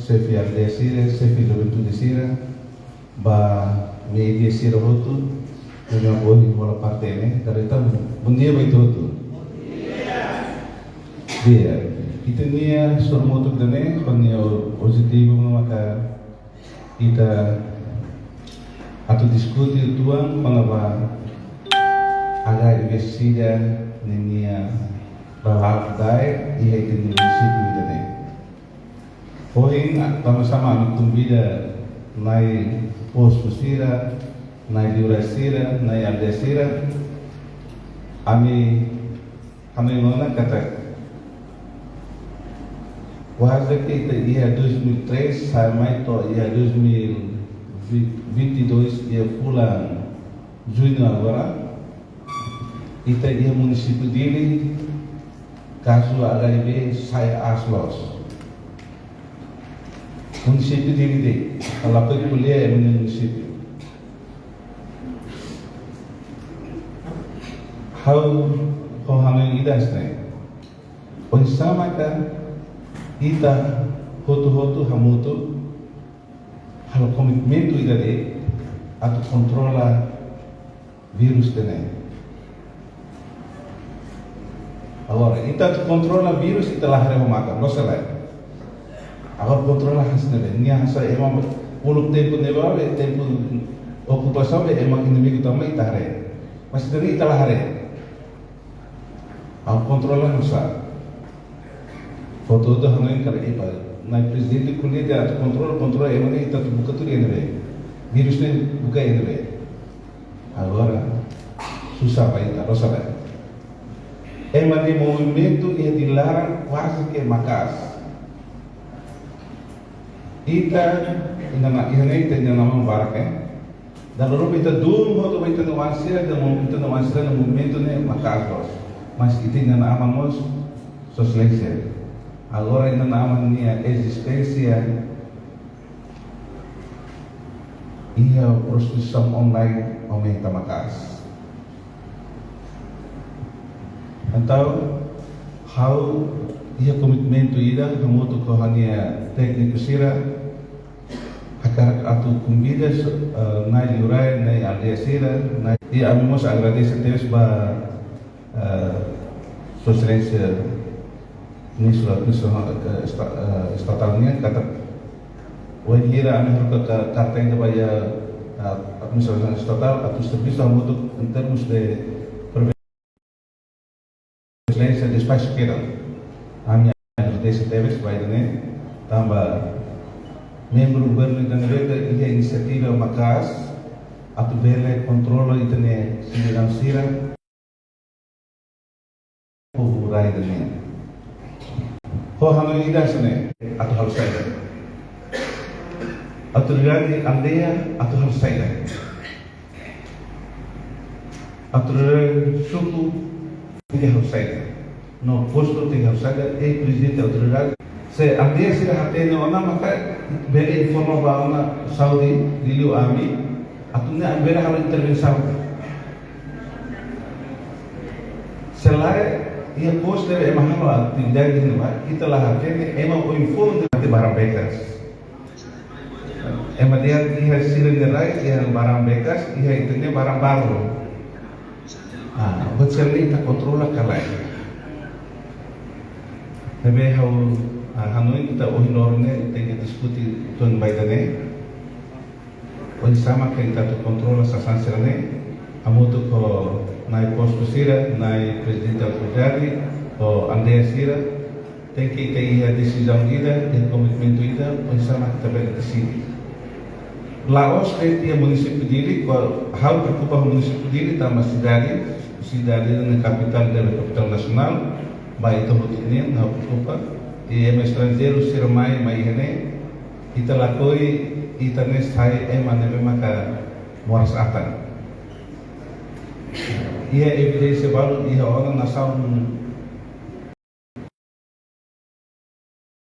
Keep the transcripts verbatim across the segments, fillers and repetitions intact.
xefe aldeia sira, xefe juventude sira, ba média sira hotu, ne'ebé ohin hola parte ne'e, katak ita, bondia ba ita hotu. Di'ak, ita-nia sorumutu ida-ne'e, ho nia objetivu maka ita atu diskute uitoan kona-ba H I V SIDA ninia lala'ok daen iha ita-nia munisípiu ida-ne'e. Ohin, tanba sá mak ami konvida na'i postu sira, na'i liurai sira, na'i aldeia sira, ami hanoin ona katak kuaze ke ita iha dois mil e três, sa'e mai to'o iha dois mil e vinte e dois, iha fulan Juñu agora, ita iha munisípiu Dili, kazu H I V sa'e aas loos. Munisípiu Dili de'it, la poi ko'alia ema nia munisípiu. Ha'u ho hanoin ida hanesan ne'e. Oinsá maka ita hotu-hotu hamutuk halo komitmentu ida de'it atu kontrola vírus ida-ne'e. Agora, ita atu kontrola vírus, ita la haree ho matan, loos ka lae? Agora kontrola hanesan ne'ebé, nia hanesan ema uluk tempu ne'ebá, be tempu okupasaun be ema inimigu tama ita haree. Mas ita-nia ita la haree. Ha'u kontrola nusá? Foto tu hanoin karik ita, na'i prezidente ko'alia atu kontrola, kontrola ema ne'e ita atu buka tuir iha ne'ebé? Vírus ne'e buka iha ne'ebé? Agora susar ba ita, loos ka lae? Ema nia movimentu iha Dili laran kuaze ke maka'as. Ita, ita-nia, ita-nia, ita-nia inan-aman barak, eh? Dala ruma ita dun hotu ba ita-nia oan sira, ita-nia oan sira-nia movimentu ne'e maka'as loos. Mas ita-nia inan-aman mós sosializa. Agora ita-nia inan-aman nia ezisténsia iha prostituisaun online aumenta maka'as. Entaun, ha'u iha komitmentu ida, hamutuk ho ha'u-nia tékniku sira, hakarak atu konvida, eh, na'i liurai, na'i aldeia sira, na'i, i ami mós agradese tebes ba, eh, Sua Exelénsia Ministru Administrasaun, eh, Esta-, eh, Estatál nian katak wainhira ami haruka ka-, karta ida ba iha, eh, Administrasaun Estatál atu servisu hamutuk em termos de prevenção de paz keda. Ami agradese tebes ba ida-ne'e, tanba membru governu ida-ne'ebé iha inisiativa maka'as atu bele kontrola ita-nia sidadaun sira, povu rai ida-ne'e. Ho hanoin ida hanesan ne'e, atu halo saida? Autoridade aldeia atu halo saida? Autoridade suku tenke halo saida? No postu tenke halo saida? I prezidente autoridade, se aldeia sira hatene ona maka bele informa ba ona saúde, liuliu ami, atu nune'e ami bele halo intervensaun. Se lae, iha kos ne'ebé ema halo atividade ne'ebá, ita la hatene, ema ohin foun atu baran bekas. Ema dehan iha sira-nia rai iha baran bekas, iha ita-nia baran balu. Ah, buat sira-ne'e ita kontrola ka lae? Ne'ebé ha'u, ah, hanoin ita ohin loron ne'e tenke diskute uitoan ba ida-ne'e. Oinsá maka ita atu kontrola sasán sira-ne'e, hamutuk ho na'i postu sira, na'i prezidente autoridade, ho aldeia sira, tenke ita iha desizaun ida, iha komitmentu ida, oinsá maka ita bele deside. La'ós de'it iha munisípiu Dili, ko-, ha'u preokupa ho munisípiu Dili, tanba sidade, sidade ne'e kapitál, ne'ebé kapitál nasionál, ba ita hotu nian, ha'u preokupa. I ema estranjeiru sira mai, mai iha ne'e, ita lakohi, ita ne'e sai ema ne'ebé maka moras atan. Iha evidénsia balu iha ona nasaun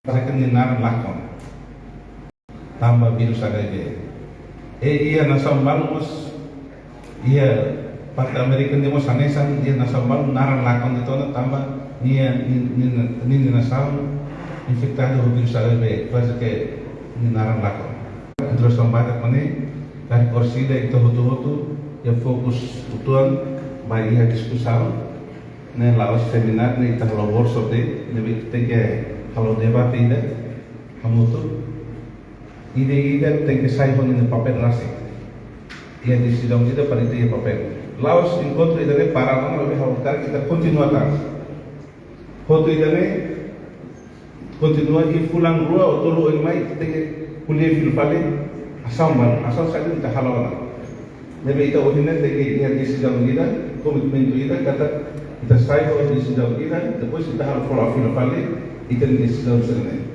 Amérika nia naran lakon tanba vírus H I V. I iha nasaun balu mós, iha parte Amérika nia mós hanesan, iha nasaun balu naran lakon de'it ona tanba nia, nia, nia, nia nasaun infektadu ho vírus H I V, kuaze ke nia naran lakon. Introdusaun badak mak ne'e, karik orsida ita hotu-hotu, iha fokus uitoan, ba iha diskusaun, ne'e la'ós seminár, ne'e ita halo workshop de'it, ne'ebé ita tenke halo debate ida, hamutuk, ida-idak tenke sai ho nia papél rasik. Iha desizaun ida para ita iha papél. La'ós enkontru ida-ne'e para ona, maibé ha'u hakarak ita kontinua tan. Hotu ida-ne'e, kontinua iha fulan rua ou tolu oin mai, tenke ko'alia fila fali, asaun balu, asaun saida mak ita halo ona. Ne'ebé ita ohin ne'e tenke iha desizaun ida, komitmentu ida, katak ita sai ho desizaun ida, depois ita halo follow up fila fali, ita-nia desizaun sira-ne'e.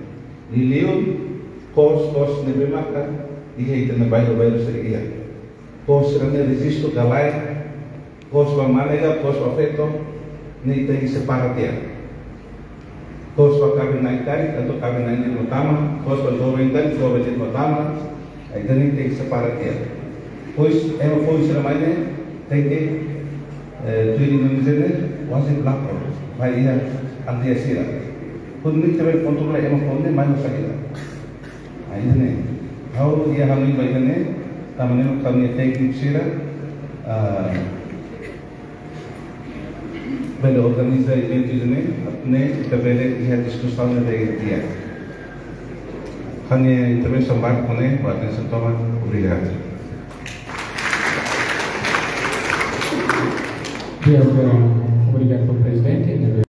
Liuliu, kos-kos ne'ebé maka iha ita-nia bairru-bairru sira iha. Kos sira-ne'e rejistu ka lae, kos ba mane ka, kos ba feto, ne'e ita tenke separa tiha. Kos ba kaben-na'in karik, atau kaben-na'in de'it mak tama, kos ba joven karik, joven de'it mak tama, ita-nia tenke separa tiha. Depois, ema foun sira mai ne'e, tenke, eh, tuir Indonézia ne'e, wajib lapor, ba iha aldeia sira. Kuandu ita bele kontrola ema foun ne'e, mai no saida. Ah, ida-ne'e. Ha'u iha hanoin ba ida-ne'e, tanba ne'e mak ha'u-nia tékniku sira, ah, bele organiza eventu ida-ne'e, ne'e ita bele iha diskusaun ne'ebé di'ak. Ha'u-nia intervensaun badak mak ne'e, ba atensaun tomak, obrigadu. Di'ak, obrigadu, Prezidente.